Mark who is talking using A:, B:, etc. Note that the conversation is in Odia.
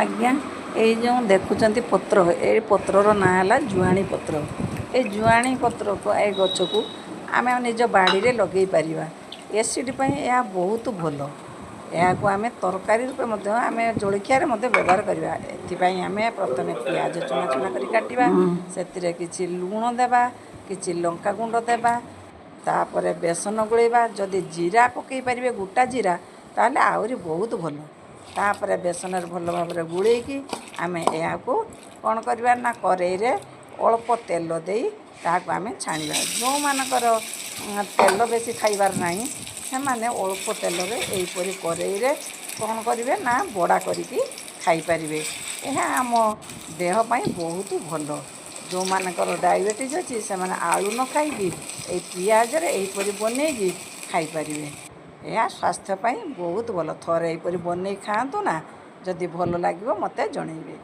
A: ଆଜ୍ଞା, ଏଇ ଯେଉଁ ଦେଖୁଛନ୍ତି ପତ୍ର, ଏଇ ପତ୍ରର ନାଁ ହେଲା ଜୁଆଣି ପତ୍ର। ଏ ଜୁଆଣି ପତ୍ରକୁ, ଏ ଗଛକୁ ଆମେ ନିଜ ବାଡ଼ିରେ ଲଗାଇ ପାରିବା। ଏସିଡ଼୍ ପାଇଁ ଏହା ବହୁତ ଭଲ। ଏହାକୁ ଆମେ ତରକାରୀ ରୂପେ ମଧ୍ୟ, ଆମେ ଜଳଖିଆରେ ମଧ୍ୟ ବ୍ୟବହାର କରିବା। ଏଥିପାଇଁ ଆମେ ପ୍ରଥମେ ପିଆଜ ଚୁନା ଚୁନା କରି କାଟିବା, ସେଥିରେ କିଛି ଲୁଣ ଦେବା, କିଛି ଲଙ୍କା ଗୁଣ୍ଡ ଦେବା, ତାପରେ ବେସନ ଗୋଳେଇବା। ଯଦି ଜିରା ପକାଇ ପାରିବେ, ଗୋଟା ଜିରା, ତାହେଲେ ଆହୁରି ବହୁତ ଭଲ। ତାପରେ ବେସନରେ ଭଲ ଭାବରେ ଗୋଳେଇକି ଆମେ ଏହାକୁ କ'ଣ କରିବା ନା କରେଇରେ ଅଳ୍ପ ତେଲ ଦେଇ ତାହାକୁ ଆମେ ଛାଣିବା। ଯେଉଁମାନଙ୍କର ତେଲ ବେଶୀ ଖାଇବାର ନାହିଁ, ସେମାନେ ଅଳ୍ପ ତେଲରେ ଏହିପରି କରେଇରେ କ'ଣ କରିବେ ନା ବଡ଼ା କରିକି ଖାଇପାରିବେ। ଏହା ଆମ ଦେହ ପାଇଁ ବହୁତ ଭଲ। ଯେଉଁମାନଙ୍କର ଡାଇବେଟିସ୍ ଅଛି, ସେମାନେ ଆଳୁ ନ ଖାଇକି ଏଇ ପିଆଜରେ ଏହିପରି ବନେଇକି ଖାଇପାରିବେ। ଏହା ସ୍ୱାସ୍ଥ୍ୟ ପାଇଁ ବହୁତ ଭଲ। ଥରେ ଏହିପରି ବନେଇ ଖାଆନ୍ତୁ ନା, ଯଦି ଭଲ ଲାଗିବ ମୋତେ ଜଣେଇବେ।